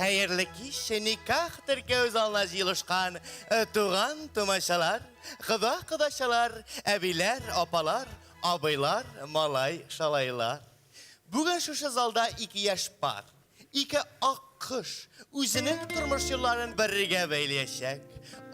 Хәерле кич, никах теркәү залына җыелышкан э, туган тумачалар, кода кодачалар, әбиләр, апалар, абыйлар, малай, шалайлар. Бүген шушы залда ике яшь пар, ике ак кош үзенең тормыш юлларын бергә бәйләячәк.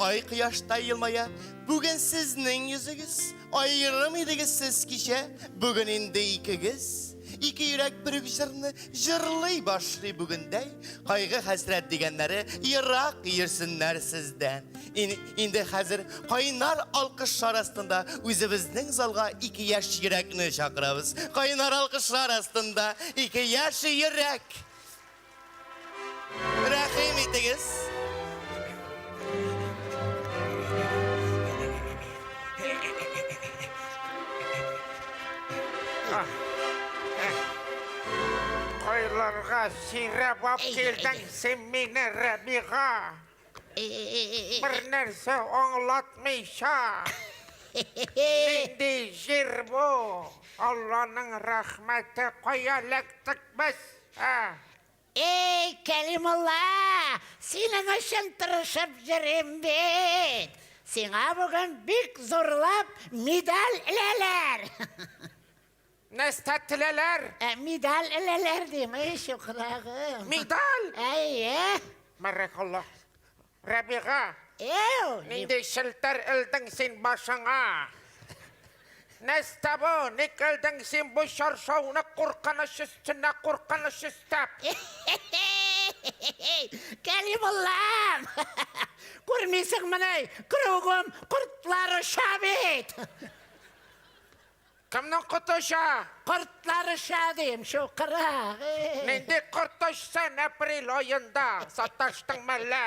Ай кояштай елмая, бүген сезнең йөзегез, аерым идегез сез кичә, бүген инде икегез. Ике йөрәк бер үк җырны җырлый башлый бүгендәй, кайгы-хәсрәт дигәннәре ерак йөрсеннәр сездән. Ин, инде хәзер кайнар алкышлар астында үзебезнең залга ике яшь йөрәкне чакырабыз. Кайнар алкышлар астында ике яшь йөрәк. Рәхим итегез. Кайларга сөйрәп алып килдең син мине, Рәбига? Бер нәрсә аңлатмыйча. Нинди җир бу? Алланың рәхмәте, кая эләктек без? Ә? Эй, Кәлимулла, синең өчен тырышып йөрим бит. Сиңа бүген бик зурлап медаль эләләр. Нәрсә теләләр? Ә, медаль эләләр дим, эй, чукрагым. Медаль? Әйе. Бәрәкалла. Рәбига. Эу. Нинди челтәр элдең син башыңа? Нәрсә бу? Ник элдең син бу чаршауны куркыныч өстенә куркыныч өстәп? Кәлимуллам! Күрмисеңмени, кругом кортлар оча бит! Кемнең коты оча? Кортлар оча дим, чукырак. Нинди корт очсын апрель аенда? Саташтың мәллә?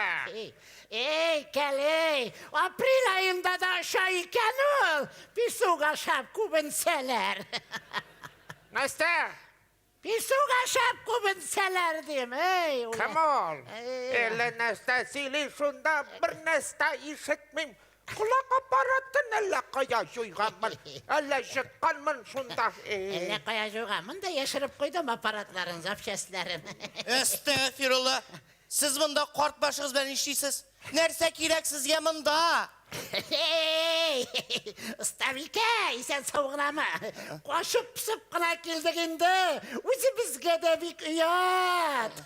Эй, Кәлей, апрель аенда да оча икән ул. Песок ашап күбенсәләр. Нәрсә? Песок ашап күбенсәләр дим, эй. Кем ул? Әллә нәрсә сөйли шунда, бер нәрсә ишетмим. Колак аппаратын әллә кая җуйганмын, әллә җытканмын шунда. Әллә кая җуйганмын да яшереп куйдым аппаратларын, запчастьләрен. Әстәгъфирулла! Сез монда карт башыгыз белән нишлисез? Нәрсә кирәк сезгә монда? Остабикә, исән-сау гынамы? Качып-посып кына килдек инде. Үзебезгә дә бик оят.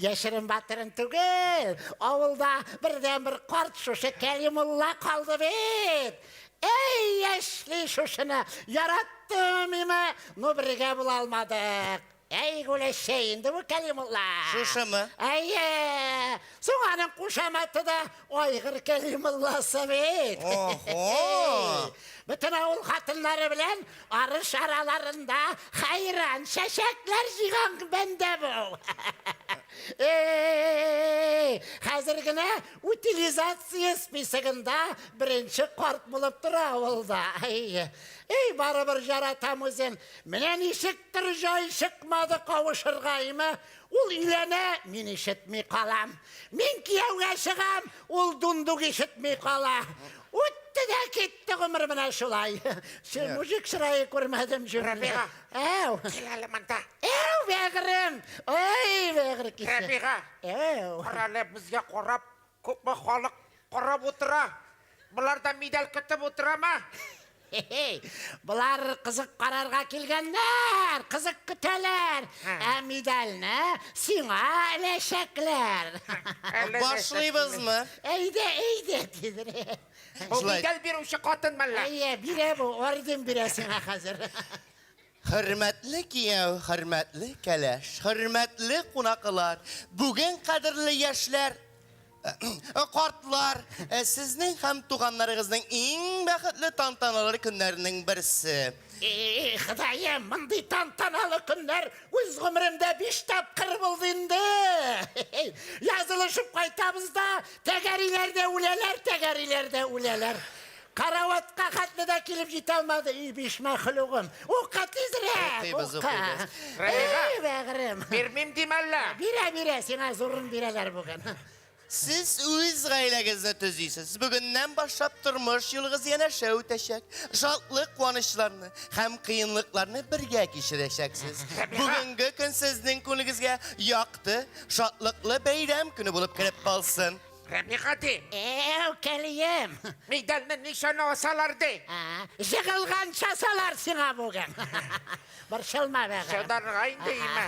Яшерен-батырын түгел, авылда бердәнбер карт шушы Кәримулла калды бит. Әй, яшьли шушыны яраттым име, но бергә була алмадык. Әй, гүләшчә инде бу Кәлимулла. Шушымы? Әйе. Соң аның кушаматы да Айгыр Кәлимулласы бит. Охо! Бөтен авыл хатыннары белән арыш араларында хәйран чәчәкләр җыйган бәндә бу. Эй, хәзер генә утилизация списогында беренче карт булып тора авылда. Әйе. Эй, барыбер яратам үзен. Менә ничектер җай чыкмады кавышырга, име? Ул өйләнә, мин ишетми калам. Мин кияүгә чыгам, ул дундук ишетми кала. Үтте дә китте гомер менә шулай. Син мужик чырае күрмәдем җүнле. Рәбига. Әү. Кил әле монда. Әү, бәгырем. Ой, бәгырь кисе. Рәбига. Әү. Кара әле безгә карап, күпме халык карап утыра. Болар да медаль көтеп утырамы? Болар кызык карарга килгәннәр, кызык көтәләр. Ә медальне сиңа эләчәкләр. Башлыйбызмы? Әйдә, әйдә, тизрәк. Бу медаль бирүче хатын мәллә? Әйе, бирә бу, орден бирә сиңа хәзер. Хөрмәтле кияү, хөрмәтле кәләш, хөрмәтле кунаклар, бүген кадерле яшьләр, картлар, сезнең һәм туганнарыгызның иң бәхетле тантаналар көннәренең берсе. Эй, Ходаем, мондый тантаналы көннәр үз гомеремдә биш тапкыр булды инде. Язылышып кайтабыз да, тәгәриләр дә үләләр, тәгәриләр дә үләләр. Караватка хәтле дә килеп җитә алмады, и биш мәхлугым. Укы тизрәк, Укыйбыз, укы. укыйбыз. Рәбига. Эй, бәгырем. Бирмим дим әллә? Бирә, бирә, сиңа зурын бирәләр бүген. Сез үз гаиләгезне төзисез. Бүгеннән башлап тормыш юлыгыз янәшә үтәчәк. Шатлык, куанычларны һәм кыенлыкларны бергә кичерәчәксез. Бүгенге көн сезнең күңелегезгә якты, шатлыклы бәйрәм көне булып кереп калсын. Рәбига ди. Әү, Кәлием. Медальне ничәне асалар ди? Җыгылганчы асалар сиңа бүген. Борчылма, бәгырем. Чыдарга инде имә.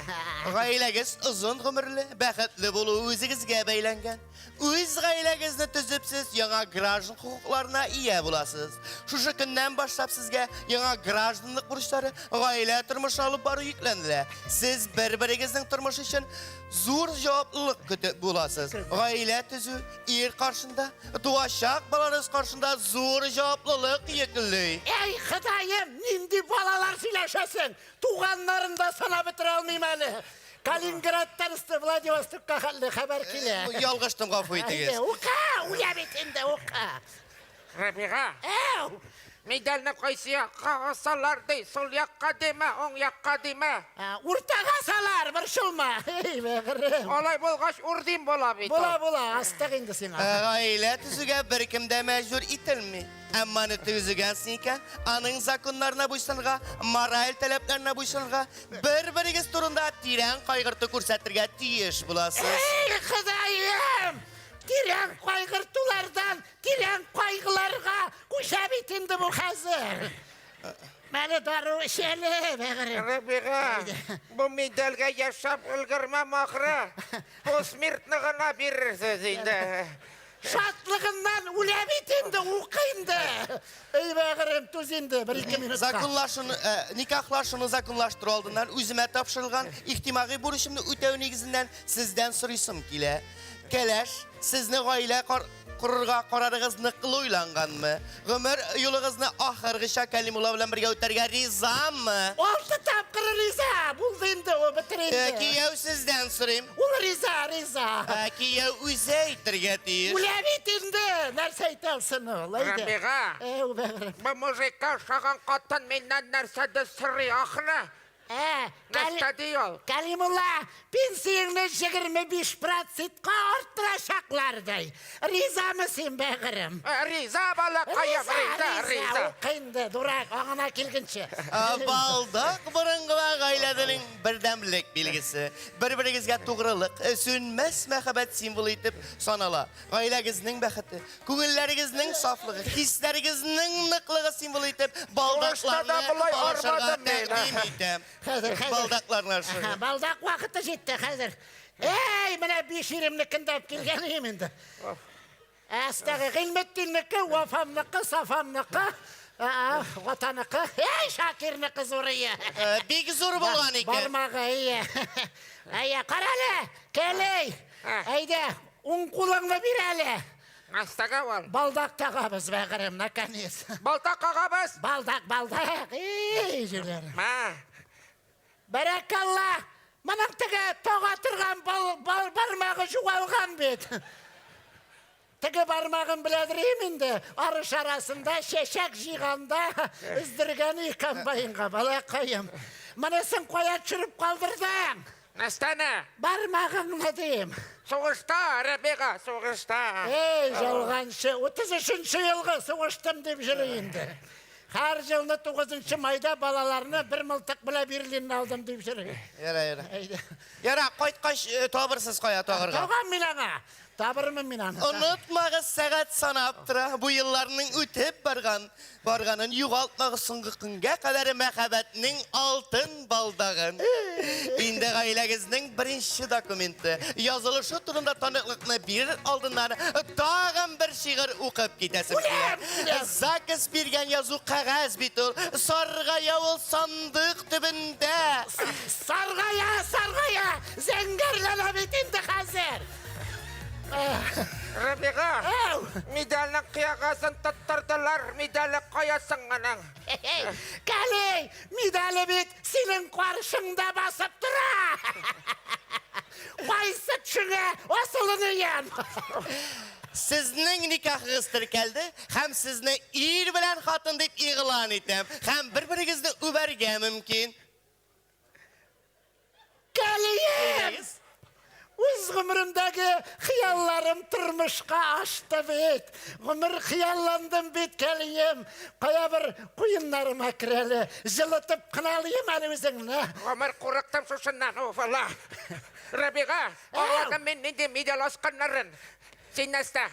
Гаиләгез озын гомерле, бәхетле булуы үзегезгә бәйләнгән. Үз гаиләгезне төзеп сез яңа граждан хокукларына ия буласыз. Шушы көннән башлап сезгә яңа гражданлык бурычлары, гаилә тормышы алып бару йөкләнелә. Сез бер-берегезнең тормышы өчен зур җаваплылык көтеп буласыз. Гаилә төзү ир каршында, туачак балаларыгыз каршында зур җаваплылык йөкли. Әй, Ходаем, нинди балалар сөйләшәсең? Туганнарын да санап бетерә алмыйм әле. Калининградтан Владивостокка хәтле хәбәр килә. Ялгыштым, гафу итегез. Ука, үлә бит инде, ука. Рәбига. Әү! Медальне кайсы якка асалар ди? Сул якка димә, уң якка димә. Уртага асалар, борчылма. Эй, бәгырем. Алай булгач, урдин була бит. Була, була, астык инде сиңа. Гаилә төзүгә беркем дә мәҗбүр ителми. Әмма аны төзегәнсең икән, аның законнарына буйсынырга, мораль таләпләренә буйсынырга, бер-берегез турында тирән кайгырту күрсәтергә тиеш буласыз. Эй, Ходаем! Тирән кайгыртулардан Тирән кайгыларга күчә бит инде бу хәзер. Мәле дару эчәле, бәгырем. Рәбига, бу медальгә яшәп өлгермәм ахры. Посмертны гына бирерсез инде. Шатлыгыннан үлә бит инде, укы инде. Эй, бәгырем, түз инде, бер-ике минутка. Законлашуны, э, никахлашуны законлаштыру алдыннан үземә тапшырылган ихтимагый бурычымны үтәү нигезеннән сездән сорыйсым килә. Кәләш, сезне гаилә корырга карарыгыз ныклы уйланганмы? Гомер юлыгызны ахыргыча Кәлимулла белән бергә үтәргә ризамы? Алты тапкыр риза! Булды инде ул, бетер инде. Э, кияү сездән сорыйм. Ул риза, риза. Э, кияү үзе әйтергә тиеш. Үлә бит инде! Нәрсә әйтә алсын ул? Әйдә. Рабига. Э, бәгырем. Бу мужикка ошаган хатын миннән нәрсәдер сорый ахры. Ә, Нәрсә ди ул? Кәлимулла, пенсияңне 25 процентка арттырачаклар ди. Ризамы син, бәгырем? Э, риза, балакаем, риза, риза. Укы инде, дурак, аңына килгәнче. Балдак борынгыда гаиләнең бердәмлек билгесе. Бер-берегезгә тугрылык, э, сүнмәс мәхәббәт символы итеп санала. Гаиләгезнең бәхете, күңелләрегезнең сафлыгы, хисләрегезнең ныклыгы символы итеп балдакларны алышырга тәкъдим итәм. Хәзер, хәзер. Балдакларны алышырга. Балдак вакыты җитте, хәзер. Әй, менә биш иремнекен дә алып килгән идем инде. Әстәге Гыйльметдиннеке, Вафамныкы, Сафамныкы, Ватаныкы, әй, Шакирныкы зурые. Бик зур булган икән. Бармагы, әйе. Әйе, карале, Кәлей. Әйдә, Уң кулыңны бир әле. Нәрсәгә ул? Балдак тагабыз, бәгырем, наконец. Балдак кагабыз? Балдак, балдак. Эй, җүләр. Мә. Бәрәкалла! Моның теге тага торган бал, бал бармагы югалган бит. Теге бармагын беләдерим инде. Арыш арасында чәчәк җыйганда өздергән и комбайнга, балакаем. Монысын кая төшереп калдырдың? Нәрсәне? Бармагыңны дим. Сугышта, Рәбига, сугышта. Эй, ялганчы, 33 елгы сугыштым дип йөри инде. Һәр елны 9 майда балаларны бер мылтык белән Берлинны алдым дип йөри. Яра, яра. Әйдә. Яра, кайткач э, табырсыз кая тагарга. Тагам мин аңа. Табырмын мин аны. Онытмагыз, сәгать санап тора. Бу елларның үтеп барган, барганын югалтмагыз соңгы көнгә кадәр мәхәббәтнең алтын балдагын. Инде гаиләгезнең беренче документы, язылышу турында таныклыкны бирер алдыннан тагын бер шигырь укып китәсем килә. ЗАГС биргән язу кәгазь бит ул. Саргая ул сандык төбендә. Саргая, саргая, зәңгәрләнә бит инде хәзер. Рәбига, медальнең кыягасын тоттырдылар, медале кая соң аның? Кәлей, медале бит синең каршыңда басып тора. Кайсы төшеңә асылыныйм? Сезнең никахыгыз теркәлде һәм сезне ир белән хатын дип игълан итәм. Һәм бер-берегезне үбәргә мөмкин. Кәлием! Үз гомеремдәге хыялларым тормышка ашты бит. Гомер хыялландым бит, Кәлием. Кая бер куеннарыма кер әле, җылытып кына алыйм әле үзеңне. Гомер курыктым шушыннан, уф, Алла. Рабига, аңладым мин нинди медаль асканнарын. Син нәрсә,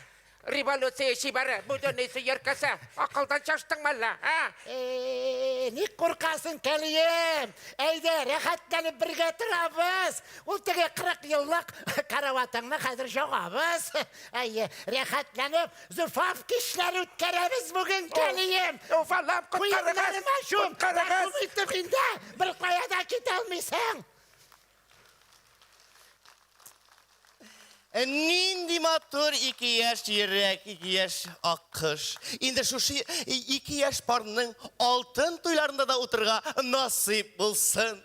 Революция чибәре, буденный сөяркәсе, акылдан шаштыңмы әллә, ә? Э, ник куркасың, Кәлием? Әйдә, рәхәтләнеп бергә торабыз. Ул теге 40 еллык караватыңны хәзер жагабыз. Әйе, рәхәтләнеп зөфаф кичләре үткәрәбез бүген, Кәлием. Уф, Аллам, коткарыгыз! Куеннарыма чум, Коткарыгыз! рәхим итеп инде, бер кая да китә алмыйсың. Э, нинди матур ике яшь йөрәк, ике яшь аккош. Инде шушы ике яшь парның алтын туйларында да утырырга насыйп булсын.